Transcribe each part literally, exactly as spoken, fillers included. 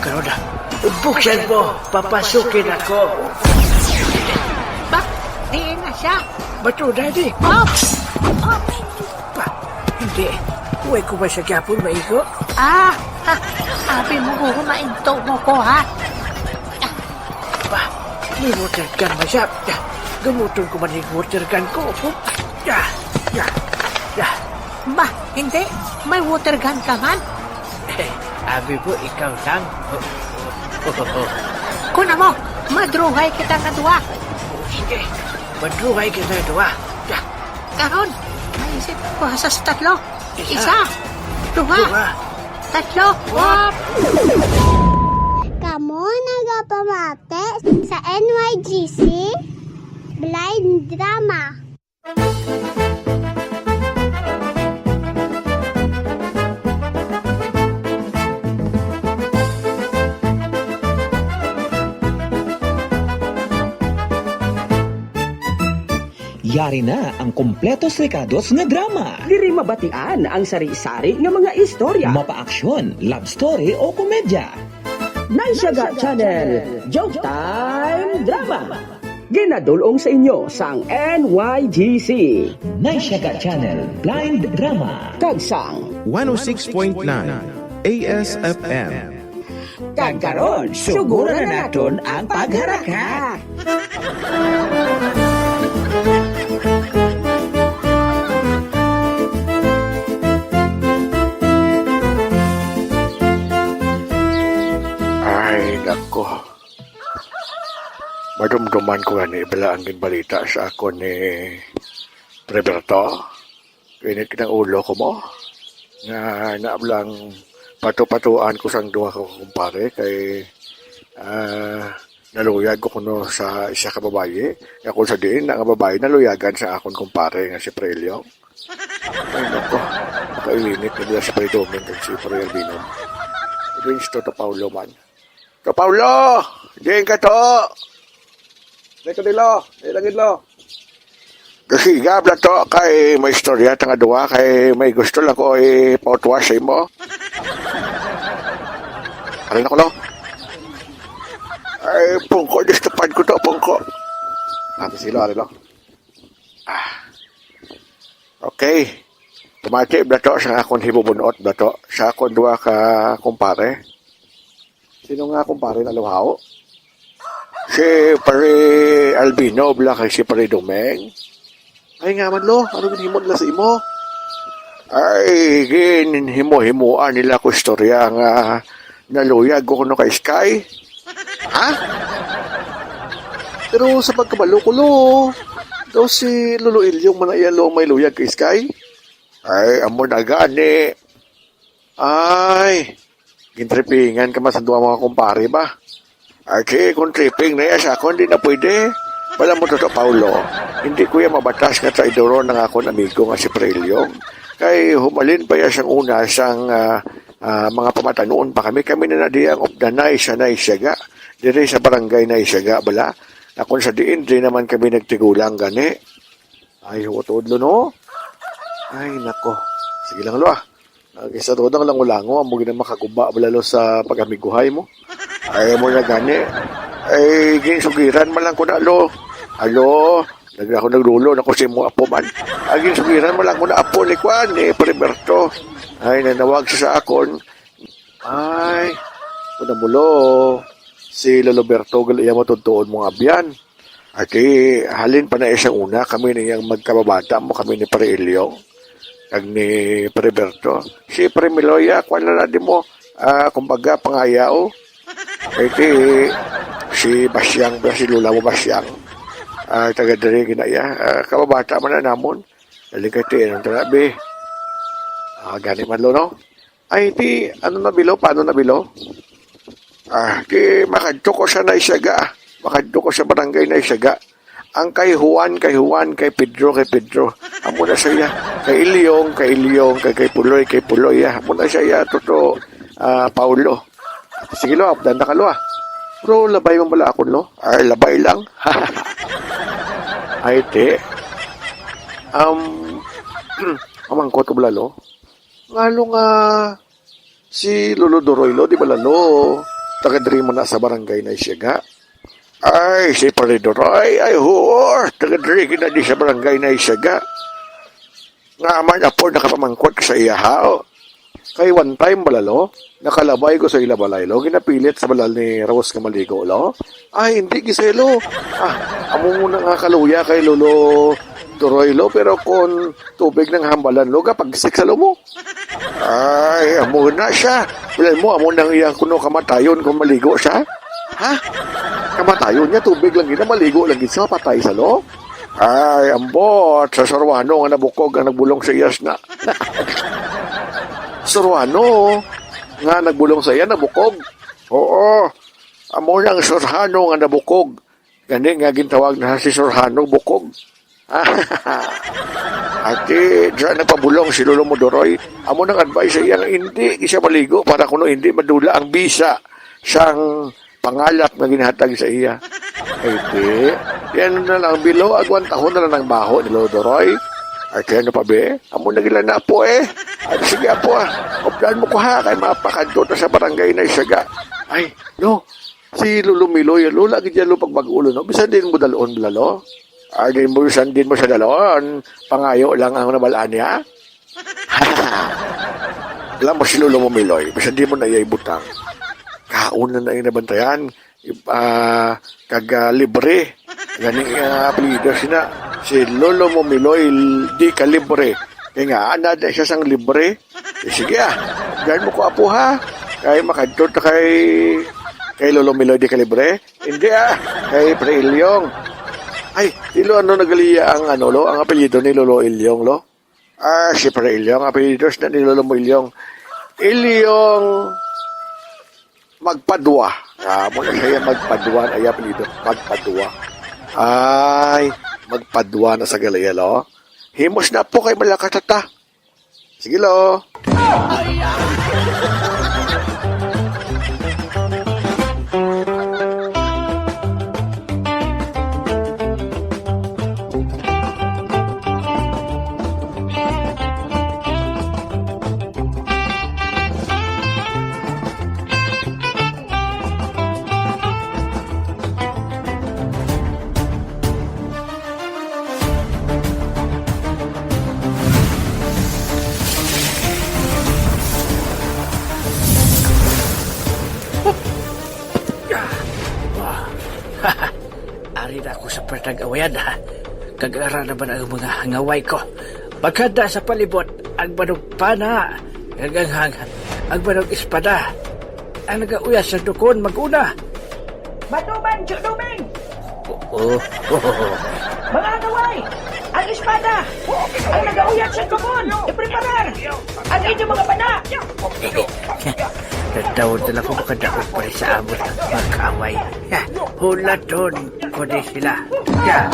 Karon na, buksan mo, papasukin ako. Ba, diin na siya? Bato na di. Op! Op! Pa, hindi. Huwag ko ba sa gyapon maigo? Ah, ha, abi mo ko, mainto mo ko, ha? Ba, may water gun ba siya? Gamuton ko man yung water gun ko. Ah, ah, ah. Ba, hindi. May water gun ka man? Abi mo, ikaw lang. Kuna mo, madruhay kita nga duwa. Sige, madruhay kita nga duwa. Karon, maisip ko sa tatlo. Isa. Isa. Duha. Duha. Tatlo. Wap. Kamo nagapamati sa N Y G C Blind Drama. Yari na ang kompletos rekados nga drama. Diri mabatian ang sari-sari nga mga istorya. Mapaaksyon, love story o komedya. Naisyaga Channel, Joke Time Drama. Ginadul-ong sa inyo sang N Y G C. Naisyaga Channel, Blind Drama. Kag sang one oh six point nine A S F M. Kag karon, suguran na naton ang pagharaka. Ay, nako. Madumduman ko gani bala ang ginbalita sa akon ni Preberto. Init ng ulo ko mo. Nga na lang pato-patuan ko sang duha ka kumpare kay, ah, naluyag ko kuno sa isa ka babayi. Nga kung sa diin na nga babayi naluyagan sa akon kumpare nga si Prelio. Ay, nako. Nakailinit na nila si Pre Doming kag si Pre Albino. Ito yung si Toto Paulo man. Toto Paulo! Diyan ka to! Diyan ka nilo! Diyan lang nilo! Kasi gabla to kay may istorya ta nga duwa kay may gusto lang ko ipautwas sa imo. Ano na ko, lo? Ay, pungko, distupad ko to, pungko. Ate Silo, ano, lo? Ah. Okay. Pamati bala to sa akon hibubunot bala to sa akon duha ka kumpare. Sino nga kumpare na luhaw? Si Pare Albino bala kay si Pare Domeng. Ay nga man lo, ano ginhimo nila sa imo? Ay, ginhimo-himoan nila ko istorya nga naluyag ko kuno kay Sky. Ha? Pero sa pagkabalo ko, lo, daw si Lolo Ilyong man na iya, lo, may luyag kay Sky? Ay, amo na gani. Ay, gintripingan ka man sa duha mga kumpare ba? Ay, kay kung tripping na iya sa akon, di na pwede. Wala mo, Toto Paulo. Hindi ko iya mabatas nga traidoron ang akon amigo nga si Prelyong. Kay humalin pa iya sang una sang, ah, ah, mga pamatanuon pa kami. Kami na na di ang updanay sa Naisyaga. Diri sa barangay Naisyaga, bala. Akon sa diin, di naman kami nagtigulang gani. Ay, huwat udlo, no? Ay, nako. Sige lang, lo, ah. Ang isa to, ang lango-lango, amo gid ang makaguba, bala, lo, sa pag-amiguhay mo. Ay, mo na gani. Ay, ginsugiran man lang ko na, lo. Alo, nag ako naglulo na ko sa imo apo man. Ay, ginsugiran man lang ko na apo ni Kwan, ni Priberto. Ay, nanawag siya sa akon. Ay, kuna mo, lo. Si Lolo Berto, gali iya mo tudtuon mo nga abyan. Ati, halin pa na isang una, kami niyang magkababata mo, kami ni Pare Ilyong, kag ni Pare Berto. Si Pare Miloya, kwan na na di mo, ah, kumbaga, pangayao. Iti, si Basyang, si Lola mo Basyang, ah, taga diri ginaya, ah, kababata man na namon. Dali ka ti, anong tara, be? Ah, gani man lo, no? Ay, ti, ano na bilo? Paano na bilo? Ah, ti, makadto ko sa Naisyaga. Makadto ko sa barangay Naisyaga. Ang kay Juan, kay Juan, kay Pedro, kay Pedro. Amo na siya. Kay Ilyong, kay Ilyong, kay, kay Puloy, kay Puloy, ah. Amo na siya, Toto, ah, Paulo. Sige, lo, updan na ka, lo, ah. Pero labay man bala akon, lo. Ay, labay lang. Ay, ti. Um, amangkot ko bala, lo. Ngano nga si Lolo Doroy, lo, di bala, lo? taga diri man na sa barangay na Isyaga? Ay, si Pare Doray, ay, huo, taga diri gid na di sa barangay na Isyaga. Nga man, apo, nakapamangkot ka sa iya, ha? Kay one time bala, lo, nakalabay ko sa ila balay, lo, ginapilit sa balay ni Rose nga maligo, lo. Ay, hindi, gisay, lo. Ah, amo mo na nga kaluya kay Lolo Doray, lo, pero kon tubig nang hambalan, lo, gapagsik sa, lo, mo. Ay, amo na siya. Wala mo, amo nang iyang kuno kamatayon kung maligo siya. Ha? Kamatayon niya, tubig lang gina, maligo lang gid sa patay sa, lo. Ay, ambot, sa surwano nga nabukog ang nagbulong sa iyas na. Surwano nga nagbulong sa iya, nabukog. Oo, amo na ang surhano nga nabukog. Gani nga gintawag na si Surhano bukog. Ati, diyan nagpabulong si Lolo Modoroy. Amo nang advice sa iya nga hindi siya maligo para kuno hindi madula ang bisa sang pangalap nga ginhatag sa iya. Ay, di. Yan na lang, bilo, agwantahon na lang ang baho ni Lolo Doroy. Ay, kaya ano pa, be? Amo na gila na po, eh. Ay, sige, apo, ah. Updan mo ko, ha, kay mapakadto ta sa barangay na Isaga. Ay, no. Si Lolo Miloy, Lolo, lagi dyan, lo, pag mag-ulo, no? Bisan din mo dalon, lalo. Ay, di mo, bisan din mo sa dalon. Pangayo lang ang nabalaan niya. Alam mo si Lolo mo, Miloy, bisan di mo na iya ibutang. Kaon na na yung nabantayan, ip-, ah, kag, ah, libre. Gani, ah, apelyido sina, si Lolo mo, Miloy, di ka libre. Kaya nga, ana na siya sang libre. Eh, sige, ah, diyan mo ko, apo, ha? Kay makadto ta kay, kay Lolo Miloy, di ka libre? Hindi, ah, kay Pre Ilyong. Ay, ilo, ano, nagaliya ang, ano, lo, ang apelyido ni Lolo Ilyong, lo? Ah, si Pare Ilyong, apelyidos na ni Lolo mo Ilyong. Ilyong Magpadwa. Ah, muna siya Magpadwa, ay apelyido, Magpadwa. Ay, Magpadwa na sa Galaya, lo. Himos na po kay Malakatata. Sige, lo. Ari na ako sa patag-awayan, ha? Kag ara naman ang mga hangaway ko. Pagkada sa palibot, ang manugpana, kag ang hang-, ang manug-espada. Ang nagauyas sa dukon, mag-una. Matuman, Tio Doming! Oo. Mga hangaway, ang espada! Ang nagauyas sa dukon, ipreparar! Ang inyong mga bana! Nagtawag nila ko makadaog pa rin sa amon ang mga kaaway. Ha, hulaton ko di sila. Ya.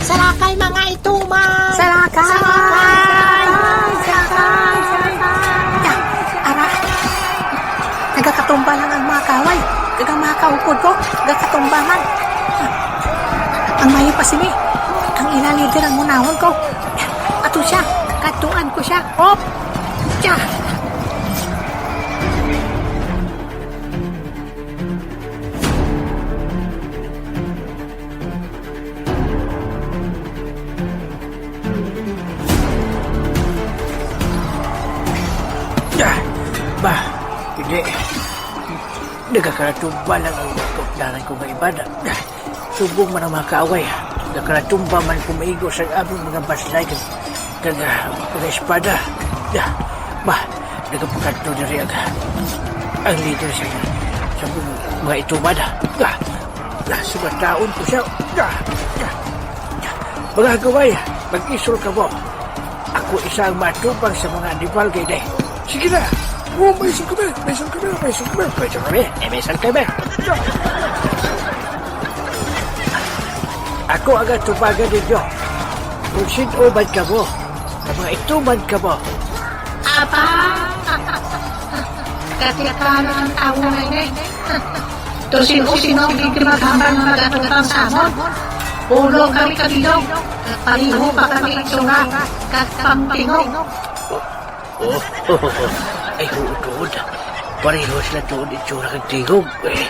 Salakay, mga ituman! Salakay! Salakay! Salakay! Salakay! Ya, ara, nagakatumba lang ang mga kaway. Kag ang mga kaupod ko, gakatumba man. Ang mayo pa sini, ang ila leader ang munahon ko. Ato siya, katuan ko siya. Op! Siya! Ah, ba, hindi. Nagakaratumba lang ang mga kaupdanan ko nga iba na. Subong man ang mga kaaway, nagakaratumba man kumaigo sa among mga baslay kag, kag, ah, mga espada. Ah, ba, nagapakadto diri ang, ang leader sa, sa mga ituman. Ah, ah, sumataon ko siya. Ah, ah, ah. Mga hagaway, mag-isol kamo. Ako isa ang matubang sa mga animal gayde. Sige na. Oh, may isol kami, may isol kami, may isol kami, may isol kami. Eh, may isol kami. Ako ang atubangan ninyo. Kung sino man kamo, ang mga ituman kamo. Apa? Kati ka na ang tawo na ini. To sino-sino ang hindi maghambal nga mag-atubang sa amon. Pulo kami ka bilog. Pareho pa kami itsura kag pangtingog. Oh, ay, huod, huod. Pareho sila tuod itsura kag tingog. Eh,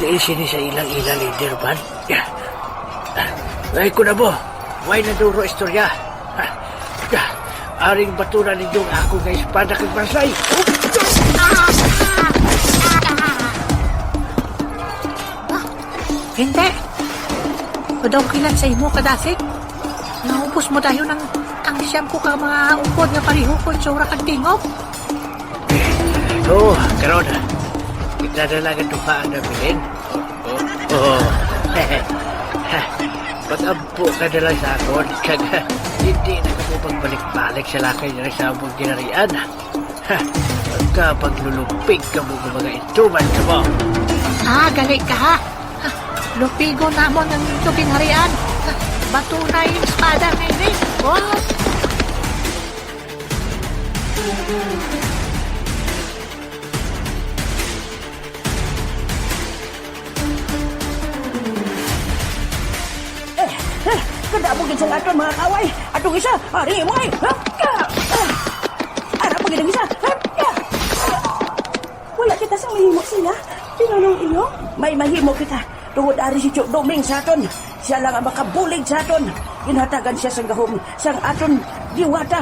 di sini sa ilang ila leader man. Ay, kunabo, way naduro istorya. Aring batuna ninyo ang ako nga espada kag bansay. Hindi. Padaw kilat sa imo, kadasig. Naubos mo dayon ang, ang siyam ko ka mga upod nga pareho ko itsura kag tingog. Oo, karon, kita na lang ang duha ang nabilin. Oo. Pag-ampo ka na lang sa akon, kag hindi na kamo pagbalik-balik sa lakay nga sa among ginharian. Ha, kapaglulupig kamo nga mga ituman kamo. Ah, gali ka, ha? Ha, lupigon namon ang inyo ginharian. Ha, batunay ang espada nga ini. Oh! Eh, eh, kadamo gid sang aton mga kaaway. Atong isa, ari mo ay. Hapka! Ara pa gid ang isa. Hapka! Wala kita sang mahimo sila. Pinunong iyo. May mahimo kita. Tungod ari si Tio Doming sa aton. Siya lang ang makabulig sa aton. Ginhatagan siya sang gahom sang aton diwata.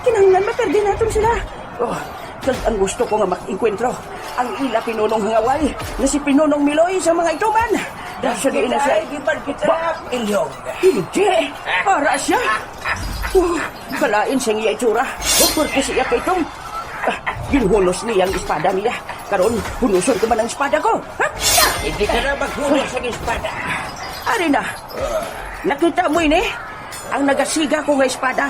Kinahanglan maperde naton sila. Oh, kag ang gusto ko nga makaengkwentro ang ila pinunong hangaway nga si Pinunong Miloy sa mga ituman. Daso di na siya. Ay, di ba kita Ba- ilyong? Hindi. Para siya. Oh, kalain siyang iya itsura. Purke siya kay Tom. Ah, ginhunos niya ang espada niya. Karon, hunuson ko man ang espada ko. Ha? Hindi ka na maghunos ang espada. Ari na. Nakita mo ini? Ang nagasiga ko nga espada.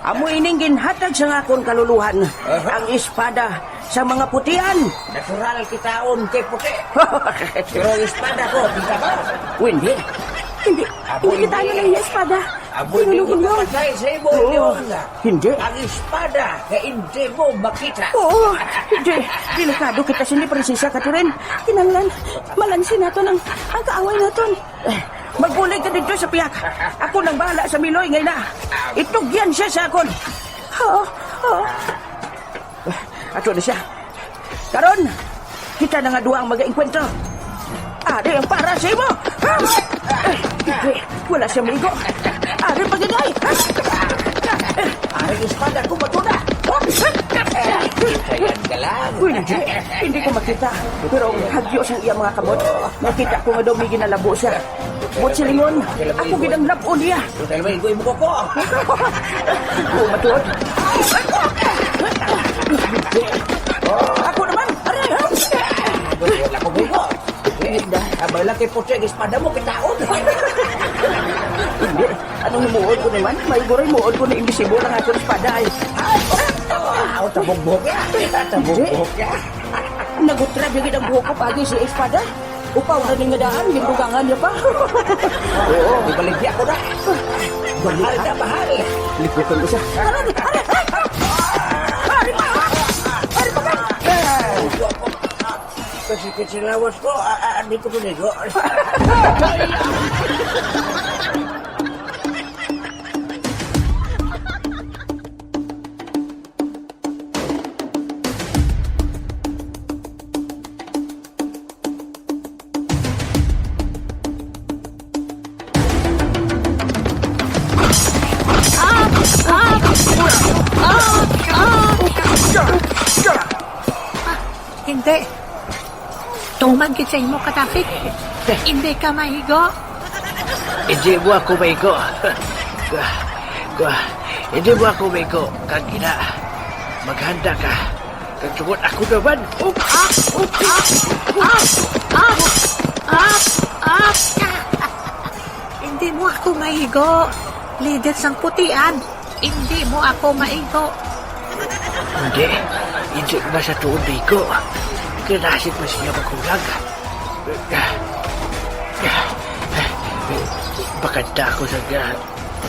Amo ining ginhatag sa akon kaluluhan. Aha. Ang espada sa mga putian. Natural kitaon kay puti. Pero ang espada ko, kita ba? O, hindi. Hindi. Amo, hindi kita hindi. Ano lang yung espada. Amo, hindi Tinulungan mo mo. Patay sa imo, Oo. Leon. Hindi. Ang espada nga hindi mo makita. Oo. Hindi. Delikado kita sini, Prinsesa Catherine. Kinahanglan, malansi naton ang, ang kaaway naton. Eh, magbulig ka dito sa piyak. Ako nang bahala sa Miloy ngay na. Itugyan siya sa akon. Oo, oo. Ato na siya. Karon, kita na nga duha ang mag-enkwentro. Ari ang para sa imo. Ay, wala siya maigo. Ari pa gid, ay. Ari ang espada ko, matuna. Ayan ka lang. Uy, hindi. Hindi ko makita. Pero ang hagyo sang iya mga kamot. Nakita ko nga daw may ginalabo siya. Buot silingon, ako gid ang lab-on niya. Dahil may igoy mo ko. Oo, matuod. Ako naman, aray! Wala ko buko. Abay lang kay puti, espada mo, kitaon. Hindi. Anong himuon ko naman? May guray muon ko na imbisibo lang ako espada ay. Aw, tabugbog ya. Tabugbog ya. Nagutrab yung gid ang buhok ko pagi si espada. Upaw na ning nga daan, gindugangan niya pa. Oo, ibaligya ko na. Mahal na mahal. Likutan ko siya. Aray, aray, aray, aray, aray, pa. Aray, pa. Kasi kasi lawas ko, ah, ah, di ko pinigo. Hindi. Tuman gid sa imo, Katapik. Hindi ka maigo. Hindi mo ako maigo. Hindi mo ako maigo. Kag ina, maghanda ka. Kag tungod ako naman. Up, up, up, up, up, up, up. Hindi mo ako maigo. Leader sang putian. Hindi mo ako maigo. Hindi. Hindi ko na sa tuod maigo. Kinasit mo siya magkulag. Bakanta ako sa ga-,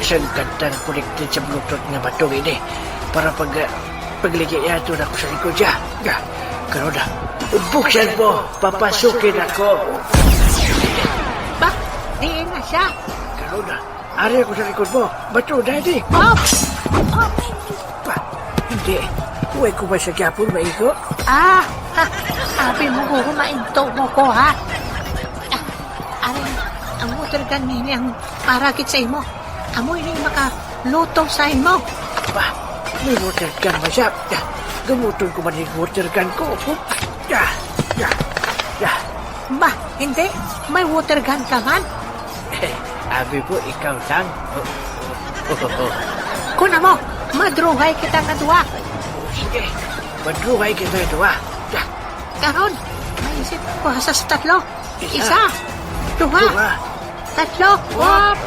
isang kanta nga connected sa Bluetooth nga batong ini para pag, ah, pagligay ato na ko sa likod siya. Karon na, buksan mo, papasukin ako. Ba, diin na siya? Karon na, ari ako sa likod mo. Bato, daddy. Ops! Ops! Pa, hindi. Huwag ko ba sa gyapon maigo? Ah, ah, abi mo, guro, mainto mo ko, ha? Ah, ari, ang water gun nini ang para gid sa imo. Amo ini makaluto sa imo. Ba, may water gun ba siya? Ah, gamuton ko man yung water gun ko. Ah, ah, ah. Ba, hindi. May water gun ka man. Abi po, ikaw lang. Kuna mo, madrugay kita nga duwa. Sige, madrugay kita nga duwa. Karon, may isip ko sa tatlo. Isa. Isa, duha, duha, tatlo. Wa-, Wap!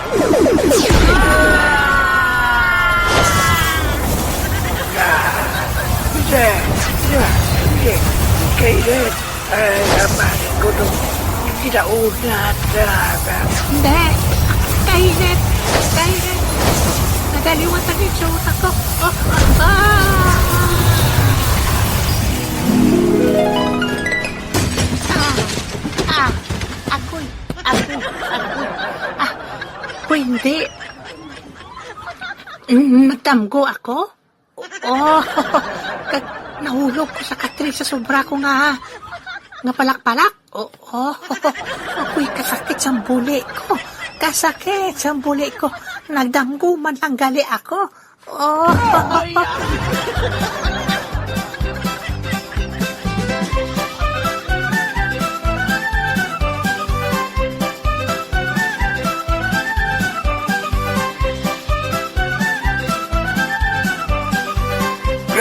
Hindi. Hindi. Hindi. Kainit. Ay, amay ko nung ginaunat. Hindi. Kainit. Kainit. Nagaliwat ang itsura ko. Ah! Ah! Ah! Agoy! Agoy! Agoy! Ah! Pwede. Mm, nagdamgo ako? Oh, kag nahulog ko sa katre sa sobra ko nga, nga palakpalak. Oh, oh, ako'y kasakit sa buli ko. Kasakit sa buli ko. Nagdamgo man lang gali ako. Oh.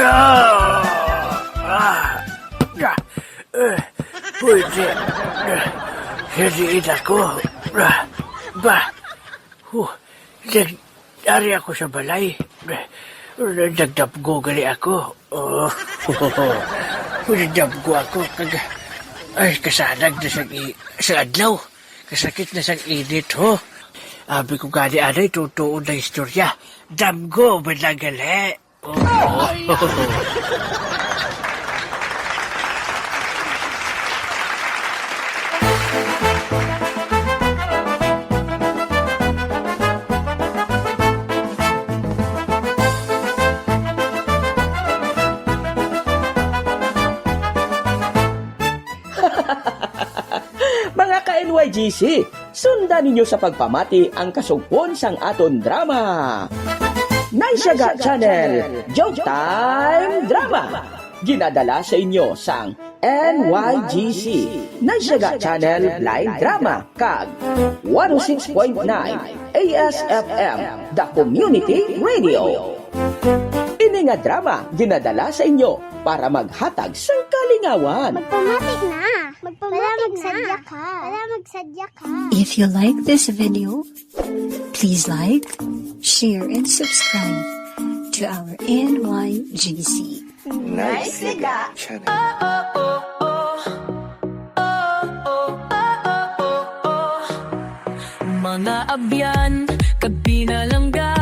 Ah! Ah! Ah! Eh, pwede. Eh, hindi ako. Ah, ba? Huh, nag-, ari ako sa balay. Eh, nagdamgo gali ako. Oh, nagdamgo ako. Kag, ay, kasanag na sa i-, sa adlaw. Kasakit na sang init, ho. Abi ko gani, anay, totoo na istorya. Damgo, man lang gali. Oh. Mga ka-N Y G C, sundan ninyo sa pagpamati ang kasugpon sang aton drama. Naisyaga Channel, Joke Time Drama. Ginadala sa inyo sang N Y G C, Naisyaga Channel Blind Drama, kag one oh six point nine A S F M, The Community Radio. Ini nga drama ginadala sa inyo para maghatag sang kalingawan. Magpamati na. Magpamati na. Wala magsadya ka. Wala magsadya ka. If you like this video, please like, share, and subscribe to our N Y G C. Nice Liga Channel. Mga abyan, kag pinalangga,